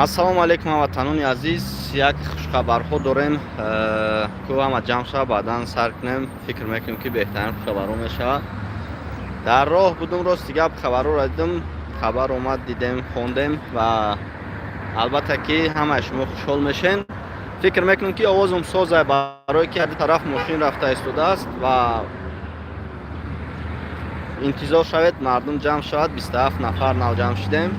Ассалому алайкум, ҳамватанони азиз. Як хушхабарҳо дорем. Ку ҳама ҷамъ шава, баъдан сар кунем. Фикр мекунем, ки беҳтарин хушхабарҳо мешавад. Дар роҳ будум, рости гап, хабарҳоро дидум, хабар омад, дидем, хондем ва албатта ки ҳамаи шумо хушҳол мешен. Фикр мекунем, ки овозум соза, барое ки ҳар тараф мошин рафта истодааст ва интизор шавед, мардум ҷамъ шавад. 27 нафар нав ҷамъ шудем.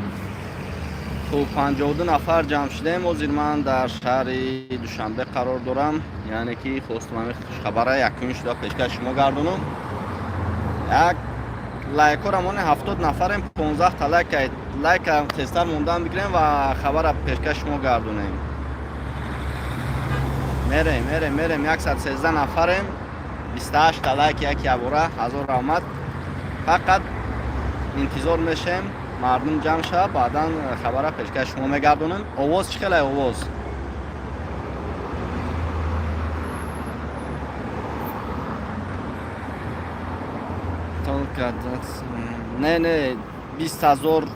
Хуб, 52 нафар ҷамъ шудем. Ҳозир ман дар шаҳри Душанбе қарор дорам, яъне ки хостум ҳамин хушхабара якумин шуда пешкаш шумо гардонам. Як лайкҳоро моне, 70 нафарем, 15 та лайк, лайка тезтар мондан бигирем ва хабара пешкаш шумо гардонем. Мерем, мерем, мерем. 113 нафарем, 28 та лайк, як ябора. Ҳазор раҳмат. Фақат интизор мешем, мардум ҷамъ шавад, баъдан хабара пешкаш шумо мегардонем. Овоз чӣ хелай, овоз? Только не, не, 20 000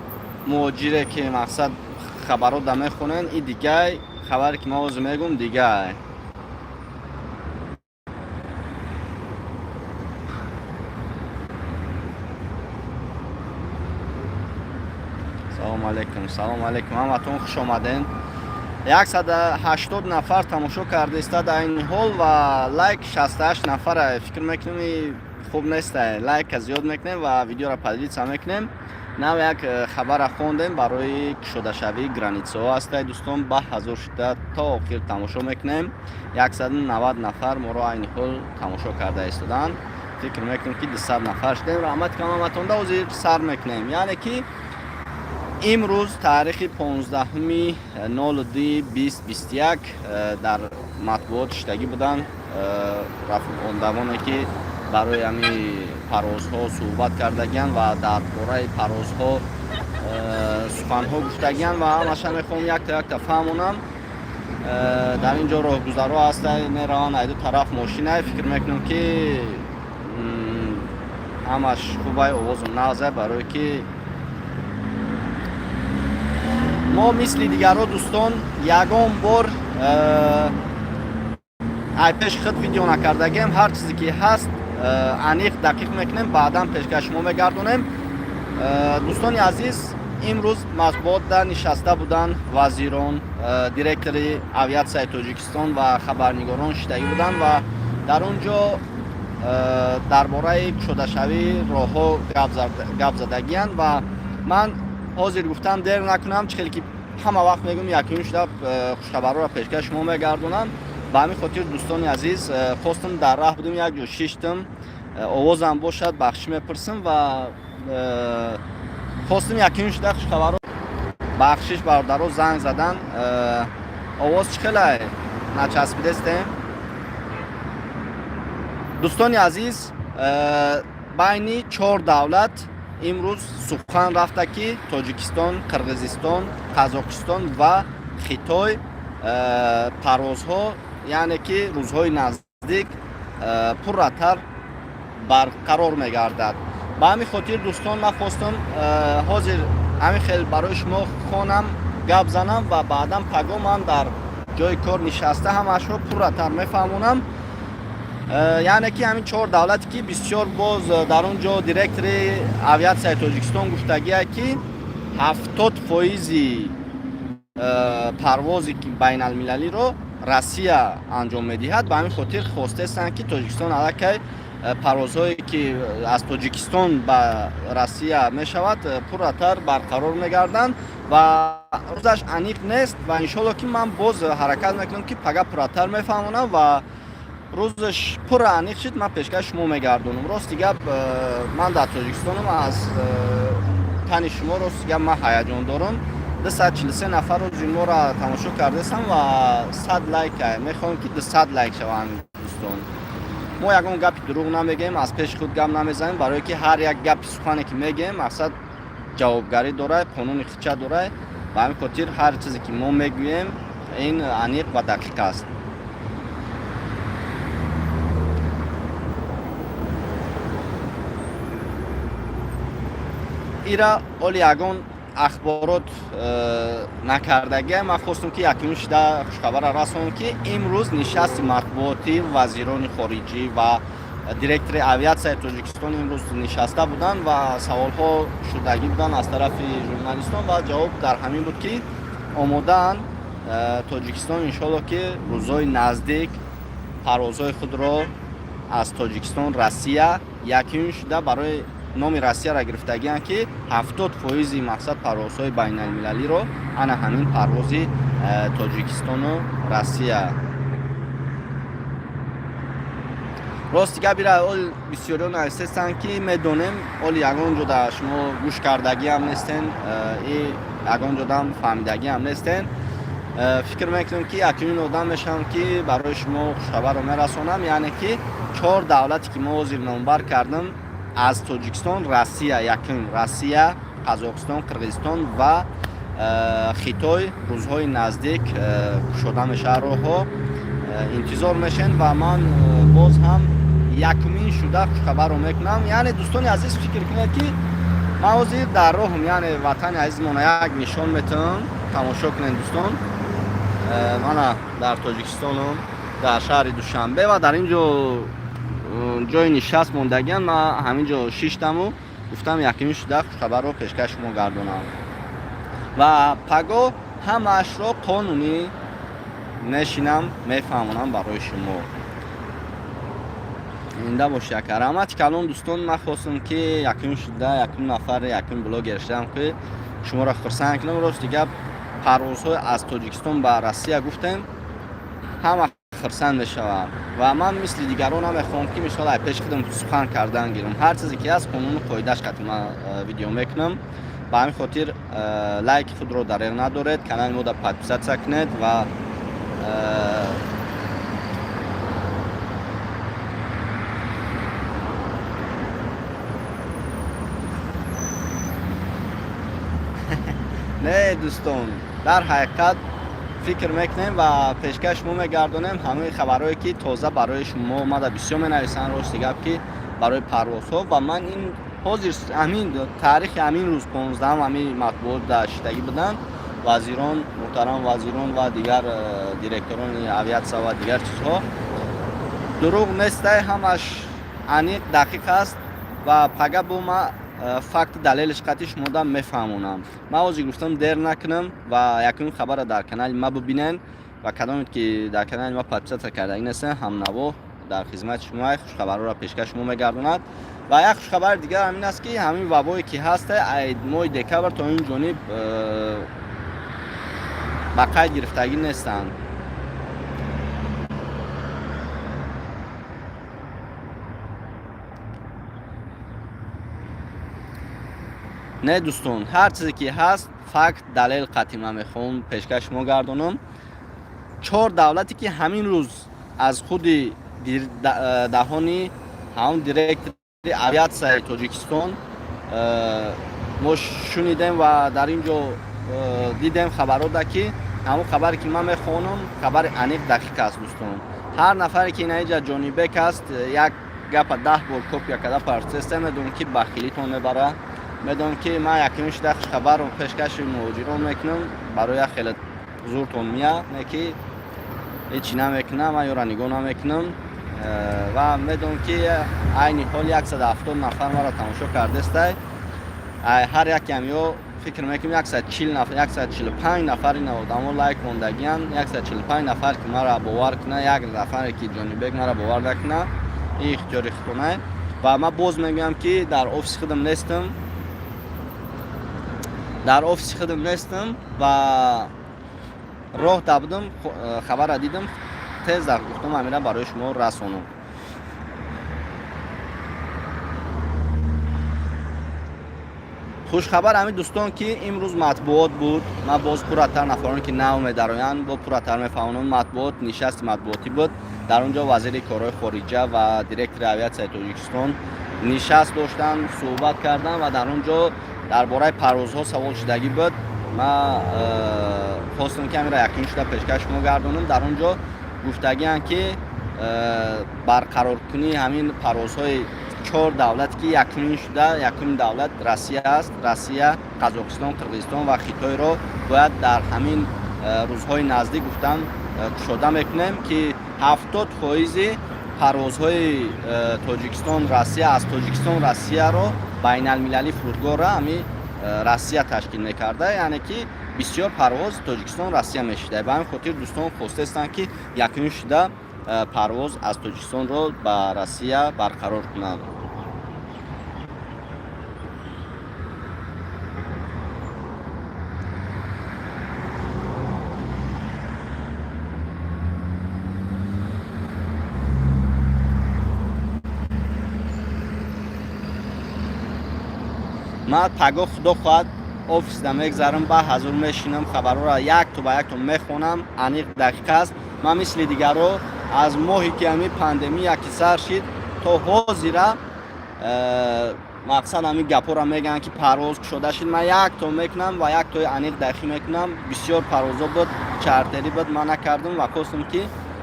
муҳоҷире ки мақсад хабарро да мехонен, и дигай хабаре ки ман ҳозир мегӯм, дигай. Салому алайкум, салому алайкум, ҳаматон хуш омаден. 180 нафар тамошо карда истода айни ҳол ва лайк 68 нафара. Фикр мекунем, хуб неста, лайка зиёд мекунем ва видеоро поделиться мекунем. Нав як хабара хондем, барои кушодашавии границаҳо ҳастай, дӯстон, ба ҳазор шуда то охир тамошо мекунем. 190 нафар моро айни ҳол тамошо карда истоданд. Фикр мекунем, ки 200 нафар шудем. Раҳмат камаматонда. Ҳозир сар мекунем, яъне ки имрӯз таърихи 15-02-2021 дар матбуот шиштагӣ буданд рафондавоне, ки барои ҳамин парвозҳо суҳбат кардагиянд ва дар бораи парвозҳо суханҳо гуфтагиянд ва ҳамаша мехоҳам якта якта фаҳмонам. Дар ин ҷо роҳгузарҳо ҳаста, мераванд, айду тараф мошинай. Фикр мекунам, ки ҳамаш хубай, овозум нағзай, барое ки мо мисли дигарҳо, дӯстон, ягон бор ай пеши худ видео накардагем. Ҳар чизе ки ҳаст, аниқ, дақиқ мекунем, баъдан пешкаш шумо мегардонем. Дӯстони азиз, имрӯз матбуотда нишаста буданд вазирон, директори авиатсияи Тоҷикистон ва хабарнигорон шиштагӣ буданд ва дар он ҷо дар бораи кушодашавии роҳҳо гап задагиянд. Ва ман ҳозир гуфтам, дер накунам, чӣ хеле ки ҳама вақт мегӯм, якумин шуда хушхабарҳоро пешкаш шумо мегардонам. Ба ҳамин хотир, дӯстони азиз, хостум, дар раҳ будум, як ҷо шиштам, овозам бошад, бахшиш мепурсам ва хостум якумин шуда хушхабарҳо. Бахшиш, бародаро, занг задан. Овоз чӣ хелай, начаспидестем? Дӯстони азиз, байни чор давлат имрӯз сухан рафта, ки Тоҷикистон, Қирғизистон, Қазоқистон ва Хитой, парвозҳо, яъне ки рӯзҳои наздик пурратар барқарор мегардад. Ба ҳамин хотир, дӯстон, ман хостам ҳозир ҳамин хел барои шумо хонам, гап занам ва баъдан паго ман дар ҷои кор нишаста ҳамаашро пурратар мефаҳмонам. Яъне ки ҳамин чор давлате ки бисёр боз дар он ҷо директори авиатсияи Тоҷикистон гуфтагия, ки 70 фоизи парвози байналмилалиро Россия анҷом медиҳад. Ба ҳамин хотир хостестанд, ки Тоҷикистон аллакай парвозҳое ки аз Тоҷикистон ба Россия мешавад, пурратар барқарор мегарданд ва рӯзаш аниқ нест. Ва иншолло, ки ман боз ҳаракат мекунам, ки пага пурратар мефаҳмонам ва рӯзаш пурра аниқ шуд, ман пешкаш шумо мегардонам. Рости гап, ман дар Тоҷикистонам, аз тани шумо, рости гап, ман ҳаяҷон дорам. 243 нафар рӯзи моро тамошо кардастам ва 100 лайк. Мехоҳем, ки 200 лайк шаванд. Дӯстон, мо ягон гапи дурӯғ намегӯем, аз пеши худ гап намезанем, барое ки ҳар як гапи сухане ки мегӯем, мақсад ҷавобгарӣ дорад, қонуни хича дорад. Ба ҳамин хотир ҳар чизе ки мо мегӯем, ин аниқ ва дақиқ аст. Ира оли ягон Ахборот накардагия. Ман хостам, ки якюм шида хушхабарро расонам, ки имрӯз нишасти матбуотӣ вазирони хориҷӣ ва директори авиатсияи Тоҷикистон имрӯз нишаста буданд ва саволҳо шудагӣ буданд аз тарафи журналистон, ва ҷавоб дар ҳамин буд, ки омодаанд Тоҷикистон, иншолло, ки рӯзҳои наздик парвозҳои худро аз Тоҷикистон Россия якюм шуда барои номи Россияро гирифтагианд, ки 70 фоизи мақсад парвозҳои байналмилалиро ана ҳамин парвози Тоҷикистону Россия. Рости гап, ира ол бисёриён нависестанд, ки медонем, оли ягон ҷода шумо гӯш кардагиам нестен и ягон ҷодам фаҳмидагиам нестен. Фикр мекунам, ки якюмин одам мешавам, ки барои шумо хушхабарро мерасонам, яъне ки чор давлате, ки мо ҳозир номбар кардам, аз Тоҷикистон Россия, якум Россия, Қазоқистон, Қирғизистон ва Хитой, рӯзҳои наздик кушода мешавад роҳҳо. Интизор мешен ва ман боз ҳам якумин шуда хушхабарро мекунам. Яъне, дӯстони азиз, фикр кунед, ки ман ҳозир дар роҳам, яъне ватани азизмона як нишон метавам, тамошо кунед, дӯстон. Мана дар Тоҷикистонам, дар шаҳри Душанбе, ва дар ин ҷо ҷои нишаст мондагиам. Ман ҳамин ҷо шиштаму гуфтам, якумин шуда хушхабарро пешкаш шумо гардонам ва паго ҳамаашро қонунӣ мешинам, мефаҳмонам барои шумо. Зинда бошед, ака, раҳмати калон. Дӯстон, ман хостам, ки якум шуда, якум нафар, якум блогер шудам, ки шуморо хурсанд кунам. Рости гап, парвозҳои аз Тоҷикистон ба Россия гуфтем, ҳама хурсанд мешаванд ва ман мисли дигарон намехоҳам, ки мисол ай пеши худам сухан кардан гирам. Ҳар чизе ки ҳаст, қонуну қоидааш қати ман видео мекунам. Ба ҳамин хотир лайки худро дареғ надоред, канали мода подписаться кунед ва не, дӯстон, дар ҳақиқат фикр мекунем ва пешкаш шумо мегардонем ҳамаи хабарҳое, ки тоза барои шумо омада. Бисёр менависанд, рости гап, ки барои парвозҳо, ва ман ин ҳозир ҳамин таърихи ҳамин рӯз 15-ам ҳамин матбуот дар шидагӣ буданд вазирон, муҳтарам вазирон ва дигар директорони авиатсия ва дигар чизҳо. Дурӯғ нестай, ҳамаш аниқ, дақиқ аст ва пага бо ма факти далелиш қатъи шумода мефаҳмонам. Ман ҳозир гуфтам, дер накунам ва якум хабарро дар канали ма бибинен ва кадомед, ки дар канали ма подписаться кардагӣ нестен, ҳамнаво дар хизмати шумо хушхабарҳоро пешкаш шумо мегардонад. Ва як хушхабари дигар ҳамин аст, ки ҳамин вабое, ки ҳаст, моҳи декабр то ин ҷониб ба қайд гирифтагӣ нестанд. Не, дӯстон, ҳар чизе ки ҳаст, факт, далел қатъи ман мехоҳам пешкаш шумо гардонам. Чор давлате, ки ҳамин рӯз аз худи даҳони ҳамон директори авиатсияи Тоҷикистон мо шунидем ва дар ин ҷо дидем хабарҳода, ки ҳамон хабаре, ки ман мехонам, хабари аниқ, дақиқ аст. Дӯстон, ҳар нафаре, ки инаиҷа Ҷонибек аст, як гапа 10 бор копия карда партеста, медонам, ки бахилитон мебара. Медонам, ки ман якумин шуда хушхабарро пешкаши муҳоҷирон мекунам, барои як хеле зуртон мия, не ки ҳечи намекунам, ман ёра нигоҳ намекунам ва медонам, ки айни ҳол 170 нафар маро тамошо кардестай. Ҳар якам ё фикр мекунам, 140 нафар, 145 нафар ин одамо лайк мондагиян, 145 нафар, ки маро бовар кунад, як нафаре, ки Ҷонибек маро бовар накунад, ин ихтиёри худтонае. Ва ман боз мегӯям, ки дар офиси худам нестам, дар офиси худам нестам ва роҳ да будам, хабарра дидам, тез гуфтам, ҳамира барои шумо расонам. Хушхабар ҳамин, дӯстон, ки имрӯз матбуот буд. Ман боз пурратар нафароне, ки нав медароянд, бо пурратар мефаҳмонам. Матбуот, нишасти матбуотӣ буд. Дар он ҷо вазири корҳои хориҷа ва директори авиатсияи Тоҷикистон нишаст доштанд, суҳбат карданд ва дар он ҷо дар бораи парвозҳо савол шудагӣ буд. Ман хостам, ки ҳаминро якум шуда пешкаш шумо гардонам. Дар он ҷо гуфтагианд, ки барқароркунии ҳамин парвозҳои Чор давлат, ки якумин шуда, якумин давлат Россия аст. Россия, Қазоқистон, Қирғизистон ва Хитойро бояд дар ҳамин рӯзҳои наздик, гуфтам, кушода мекунем, ки 70 фоизи парвозҳои Тоҷикистон Россия, аз Тоҷикистон Россияро, байналмилалӣ фурудгоҳро ҳами Россия ташкил мекарда, яъне ки бисёр парвоз Тоҷикистон Россия мешуда. Ба ҳамин хотир дӯстон хостаестанд, ки якумин шуда парвоз аз Тоҷикистонро ба Россия барқарор кунанд. Ман пагоҳ, худо хоҳад, офисда мегзарам, ба ҳазур мешинам, хабарҳоро якто ба якто мехонам, аниқ дақиқ аст. Ман мисли дигарро аз моҳе ки ҳамин пандемия ки сар шид то ҳозира мақсад ҳамин гапҳоро мегӯянд, ки парвоз кушода шид, ман якто мекунам ва яктои аниқ дақиқ мекунам. Бисёр парвозҳо буд, чартерӣ буд, ман накардам ва хостам, ки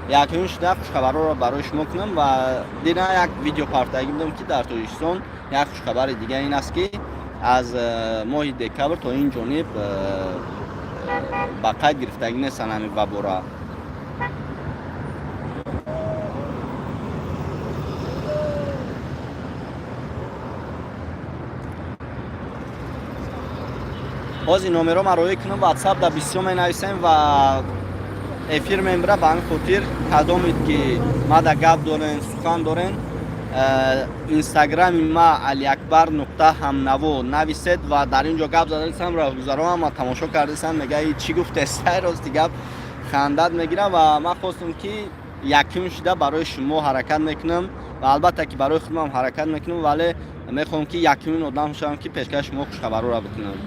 якумин шуда хушхабарҳоро барои шумо кунам. Ва дина як видео партагӣ будам, ки дар Тоҷикистон як хушхабари дига ин аст, ки аз моҳи декабр то ин ҷониб ба қайд гирифтагӣ нестанд ҳамин вабора. Ҳозир номеро ман роӣ кунам, Ватсап да бисёр менависем ва эфир мембира. Ба ҳамин хотир кадомед ки мада гап дорен, сухан дорен, инстаграми ма Алиакбар.Ҳамнаво нависед ва дар ин ҷо гап задасам. Роҳгузароам ма тамошо кардасам, мега: «Чӣ гуфтесай?» Рости гап, хандат мегирам. Ва ман хостам, ки якум шуда барои шумо ҳаракат мекунам ва албатта ки барои худам ҳаракат мекунам, вале мехоҳам, ки якумин одам шавам, ки пешкаши шумо хушхабарҳоро бикунам.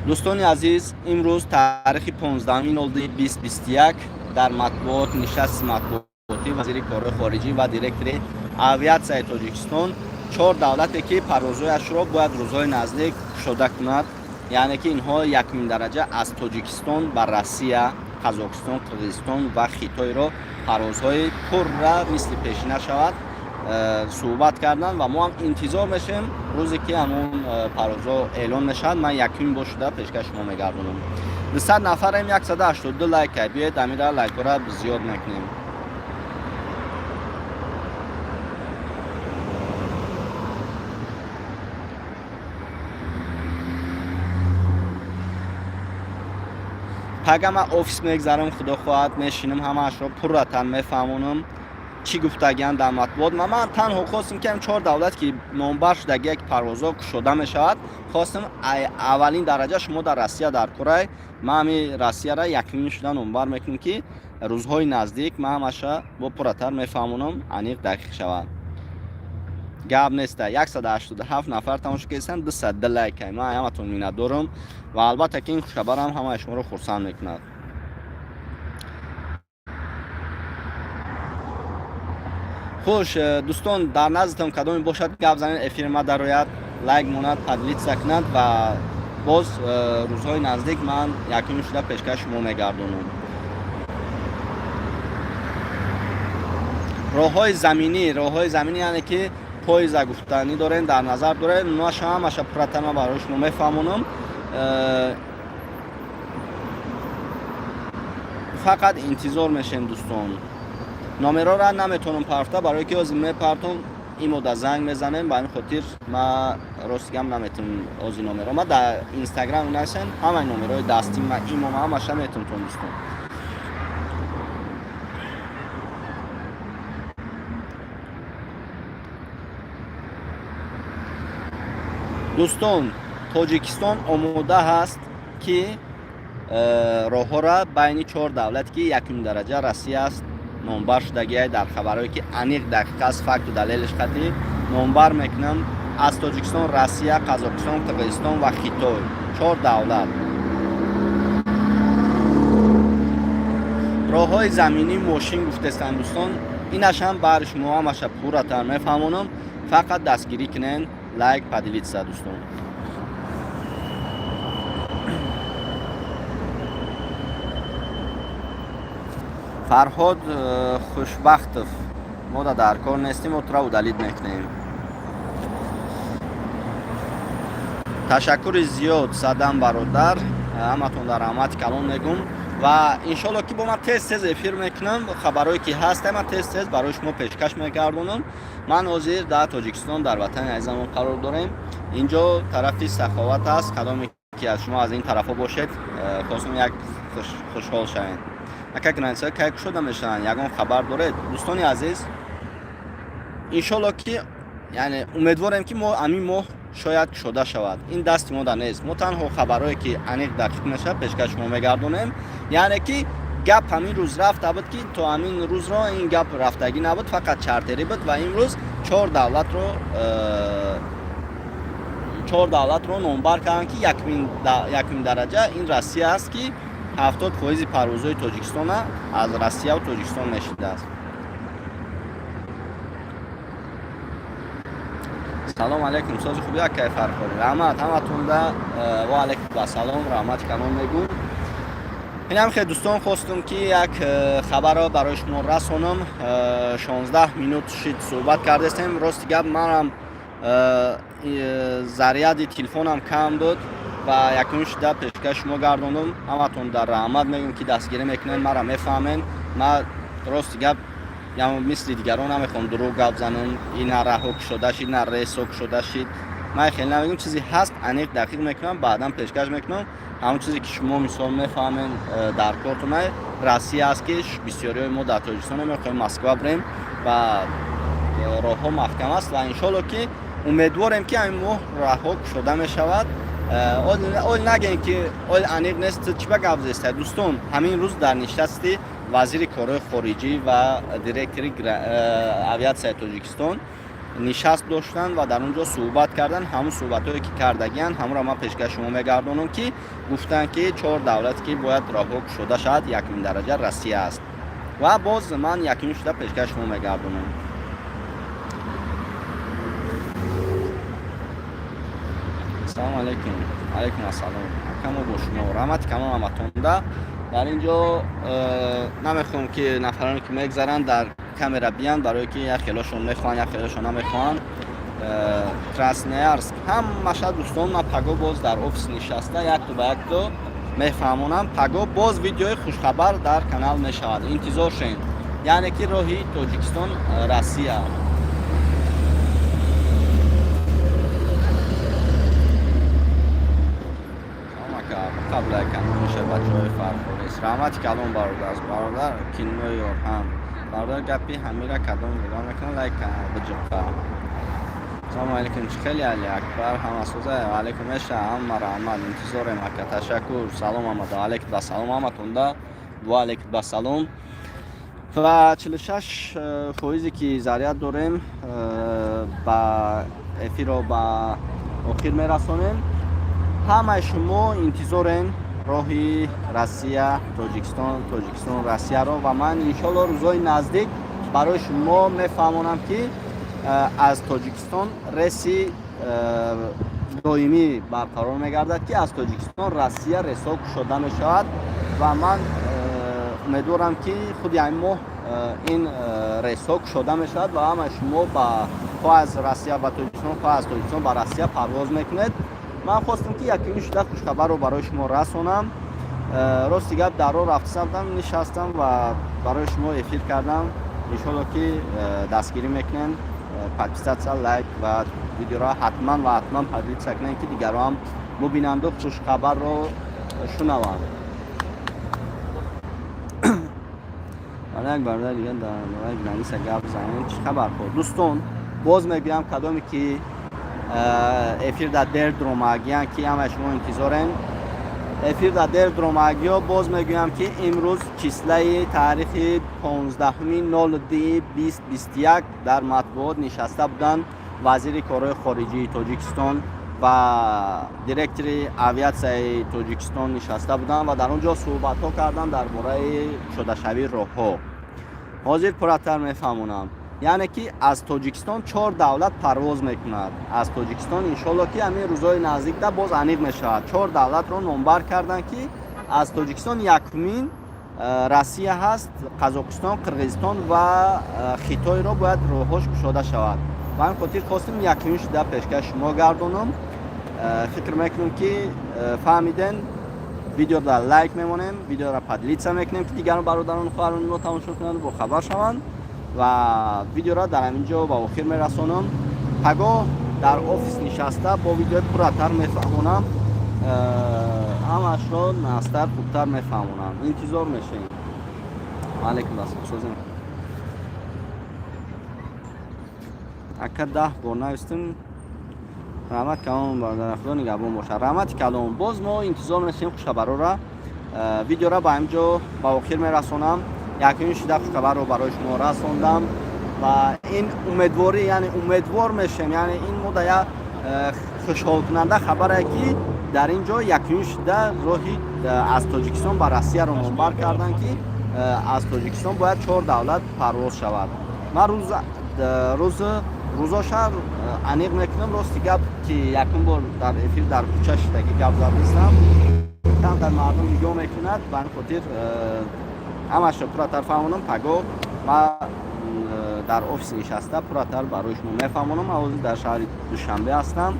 Дӯстони азиз, имрӯз таърихи 15.02.2021 дар матбуот нишасти матбуотӣ вазири корҳои хориҷӣ ва директори авиатсияи Тоҷикистон чор давлате, ки парвозҳояшро бояд рӯзҳои наздик кушода кунад, яъне ки инҳо якумин дараҷа аз Тоҷикистон ба Россия, Қазоқистон, Қирғизистон ва Хитойро парвозҳои пурра мисли пешина шавад, суҳбат карданд. Ва мо ҳам интизор мешавем, рӯзе ки ҳамон парвозҳо эълон мешавад, ман якумин бор шуда пешкаш шумо мегардонам. 200 нафарем, 182 лайка. Биёед, амира лайкҳоро зиёд мекунем. Пага ман офис мегзарам, худо хоҳад, мешинам, ҳамаашро пурратан мефаҳмонам, чӣ гуфтагианд дар матбуот. Ма ман танҳо хостем, ки ҳам чор давлат, ки номбар шудагия, ки парвозҳо кушода мешавад, хостем аввалин дараҷа шумо дар Россия дар корай. Ман ҳами Россияра якумин шуда номбар мекунам, ки рӯзҳои наздик ман ҳамаша бо пурратар мефаҳмонам, аниқ дақиқ шавад. Гап неста, 187 нафар тамошо кардастанд, 200 лайкай. Ман ҳаматон миннатдорам ва албатта ки ин хушхабарам ҳамаи шуморо хурсанд мекунад. Хуш, дӯстон, дар наздитон кадоме бошад, гап занед, эфири ма дарояд, лайк монад, поделиться кунад ва боз рӯзҳои наздик ман якумин шуда пешкаш шумо мегардонам. Роҳҳои заминӣ, роҳҳои заминӣ, яъне ки поеза гуфтанӣ дорем, дар назар дорем, наша ҳамаша пурратар ман барои шумо мефаҳмонам. Фақат интизор мешем, дӯстон. Номерора наметавонам партофта, барое ки ҳозир мепартом, имода занг мезанем. Ба ҳамин хотир ма рости гап наметавонам ҳозир номеро. Ма дар Инстаграм нависем, ҳамаи номерои дастӣ ма, имома, ҳамаша метавонтон, дӯстон. Дӯстон, Тоҷикистон омода ҳаст, ки роҳҳоро байни чор давлате, ки якум дараҷа Россия аст, номбар шудагиай дар хабарҳое, ки аниқ дақиқ аст, факту далелиш қатъӣ номбар мекунам: аз Тоҷикистон Россия, Қазоқистон, Қирғизистон ва Хитой, чор давлат. Роҳҳои заминӣ, мошин гуфтестанд, дӯстон, инаш ҳам баҳри шумо ҳамаша пурратар мефаҳмонам. Фақат дастгирӣ кунен, лайк, поделиться, дӯстон. Фарҳод Хушбахтов, мо дар кор нестем, мо тура удалить мекунем. Ташаккури зиёд, Садам бародар, ҳаматон дар раҳмати калон мегӯм ва иншолло, ки бо ман тез тез эфир мекунам. Хабарое ки ҳаст, ман тез тез барои шумо пешкаш мегардонам. Ман ҳозир дар Тоҷикистон, дар ватани азизамон қарор дорем. Инҷо тарафи Саховат аст. Кадоме ки аз шумо аз ин тарафҳо бошед, хостум як хушҳол шавем. Ака, границаҳо кай кушода мешаванд, ягон хабар доред? Дӯстони азиз, иншолло, ки яъне умедворем, ки мо ҳамин моҳ шояд кушода шавад. Ин дасти мо да нест. Мо танҳо хабарҳое ки аниқ, дақиқ мешавад, пешкаш шумо мегардонем. Яъне ки гап ҳамин рӯз рафта буд, ки то ҳамин рӯзро ин гап рафтагӣ набуд, фақат чартерӣ буд ва имрӯз чор давлатро номбар карданд, ки якумин дараҷа ин Россия аст, ки 70% парвозҳои Тоҷикистона аз Россияву Тоҷикистон мешидааст. Салом алейкум, сози хуби, акай Фархорӣ? Раҳмат ҳаматонда, ва алейкум ассалом, раҳмати калон мегӯм. Инам хел, дӯстон, хостум, ки як хабарро барои шумо расонам. 16 минут шид суҳбат кардастем. Рости гап, манам заряди телефонам кам буд ва якум шуда пешкаш шумо гардондум. Ҳаматон дар раҳмат мегӯм, ки дастгирӣ мекунем, мара мефаҳмем. Ман, рости гап, мисли дигарон намехоҳам дурӯғ гап занам. Ина раҳо кушода шид, на рейсҳо кушода шид, ман хеле намегӯм. Чизе ҳаст, аниқ, дақиқ мекунам, баъдан пешкаш мекунам. Ҳамон чизе ки шумо мисол мефаҳмем, дар кортона Россия аст, ки бисёриҳои мо дар Тоҷикистон мехоҳем Москва бирем ва роҳҳо маҳкам аст. Ва иншолло, ки умедворем, ки ҳамин моҳ раҳҳо кушода мешавад. Ол нагем, ки ол аниқ нест, чӣ ба гап зеста. Дӯстон, ҳамин рӯз дар нишасти вазири корҳои хориҷӣ ва директори авиатсияи Тоҷикистон нишаст доштанд ва дар он ҷо суҳбат карданд. Ҳамун суҳбатҳое ки кардагианд, ҳамонро ман пешкаш шумо мегардонам, ки гуфтанд, ки чор давлате ки бояд роҳҳо кушода шавад, якумин дараҷа Россия аст. Ва боз ман якумин шуда пешкаш шумо мегардонам. Ассалому алайкум. Алайкум ассалом, акамо, бо шумо раҳмати калон ҳаматонда. Дар ин ҷо намехоҳам, ки нафароне ки мегзаранд, дар камера биянд, барое ки як хелошон мехоҳанд, як хелошон намехоҳанд. Красноярск ҳамаша, дӯстон, ман паго боз дар офис нишаста, якто ба якто мефаҳмонам. Паго боз видеои хушхабар дар канал мешавад, интизор шен. Яъне ки роҳи Тоҷикистон, Россия. Қабла канониша бачаҳои Фархорист. Раҳмати калон, бародар, бародар киноёр ҳам бародар. Гапи ҳамира кадом нигоҳ мекунам, лайк биҷиқа. Салому алейкум, чӣ хеле, Али Акбар, ҳамасоза? Алейкум меша, ҳама раҳмат, интизорем, ака, ташаккур. Салом омада, алейкум басалом ҳаматонда, ва алейкум басалом. Ва 46 фоизе ки заряд дорем, ба эфирро ба охир мерасонем. Ҳамаи шумо интизорем роҳи Россия, Тоҷикистон, Тоҷикистон, Россияро. Ва ман иншолло рӯзҳои наздик барои шумо мефаҳмонам, ки аз Тоҷикистон рейси доимӣ барқарор мегардад, ки аз Тоҷикистон Россия рейсҳо кушода мешавад. Ва ман умедворам, ки худи ҳамин моҳ ин рейсҳо кушода мешавад ва ҳамаи шумо ба хоҳ аз Россия ба Тоҷикистон, хоҳ аз Тоҷикистон ба Россия парвоз мекунед. Ман хостам, ки якумин шуда хушхабарро барои шумо расонам. Рости гап, дар роҳ рафта будам, нишастам ва барои шумо эфир кардам. Иншолло, ки дастгирӣ мекунем, подписаться, лайк ва видеоро ҳатман ва ҳатман поделиться кунем, ки дигарро ҳам бубинанду хушхабарро шунаванд. Барои як бародари дига дар бораи граница гап занем, чӣ хабар? Хо, дӯстон, боз мегӯям, кадоме ки эфир дар дер дромагиян, ки ҳамаи шумо интизорем эфир дар дер дромагиё, боз мегӯям, ки имрӯз числаи таърихи 15.02.2021 дар матбуот нишаста буданд вазири корҳои хориҷии Тоҷикистон ва директори авиатсияи Тоҷикистон нишаста буданд ва дар он ҷо суҳбатҳо карданд дар бораи кушодашавии роҳҳо. Ҳозир пурратар мефаҳмонам. Яъне ки аз Тоҷикистон чор давлат парвоз мекунад аз Тоҷикистон. Иншолло, ки ҳамин рӯзҳои наздикда боз аниқ мешавад. Чор давлатро номбар карданд, ки аз Тоҷикистон якумин Россия ҳаст, Қазоқистон, Қирғизистон ва Хитойро бояд роҳҳош кушода шавад. Ба ҳамин хотир хостем якюм шуда пешкаш шумо гардонам. Фикр мекунем, ки фаҳмиден. Видеоро лайк мемонем, видеоро поделиться мекунем, ки дигарон бародарону хоҳарони мо тамошо кунанд, бохабар шаванд. Ва видеоро дар ҳамин ҷо ба охир мерасонам. Пагоҳ дар офис нишаста бо видеои пурратар мефаҳмонам, ҳамашро нағзтар, хубтар мефаҳмонам. Интизор мешавем. Алейкум ассалом, созем, ака. 10 бор навистем. Раҳмат калом, бародар, Худо нигаҳбон бошад. Раҳмати калом. Боз мо интизор мешавем хушхабарора. Видеоро ба ҳамин ҷо ба охир мерасонам. Якюм шида хушхабарро барои шумо расондам ва ин умедворӣ, яъне умедвор мешавем, яъне ин мо да як хушҳолкунанда хабаре, ки дар ин ҷо якюм шида роҳи аз Тоҷикистон ба Россияро номбар карданд, ки аз Тоҷикистон бояд чор давлат парвоз шавад. Ман рӯз рӯзоша аниқ мекунам. Рости гап, ки якум бор дар эфир, дар кӯча шидаги гап задистам, камтар мардум нигоҳ мекунад. Ба ҳамин хотир ҳамашро пурратар фаҳмонам. Пагоҳ ма дар офис нишаста пурратар барои шумо мефаҳмонам. Ман ҳозир дар шаҳри Душанбе ҳастам.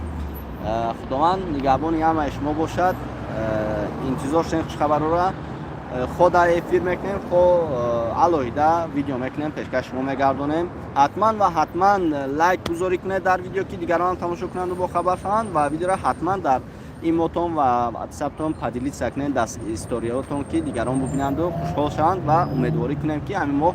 Худованд нигаҳбони ҳамаи шумо бошад. Интизор шавем хушхабарора. Хо дар эфир мекунем, хо алоҳида видео мекунем, пешкаш шумо мегардонем. Ҳатман ва ҳатман лайк гузорӣ кунед дар видео, ки дигарон тамошо кунанду бохабар шаванд. Ва видеоро ҳатман дар имотон ва ватсаптон поделиться кунед, дар историятон, ки дигарон бубинанду хушҳол шаванд. Ва умедворӣ кунем, ки ҳамин моҳ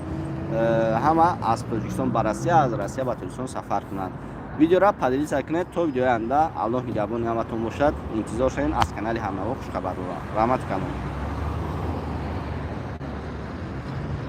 ҳама аз Тоҷикистон ба Россия, аз Россия ба Тоҷикистон сафар кунанд. Видеоро поделиться кунед. То видеои оянда Аллоҳ нигаҳбони ҳаматон бошад. Интизор шавем аз канали Ҳамнаво хушхабарро. Раҳмати калом.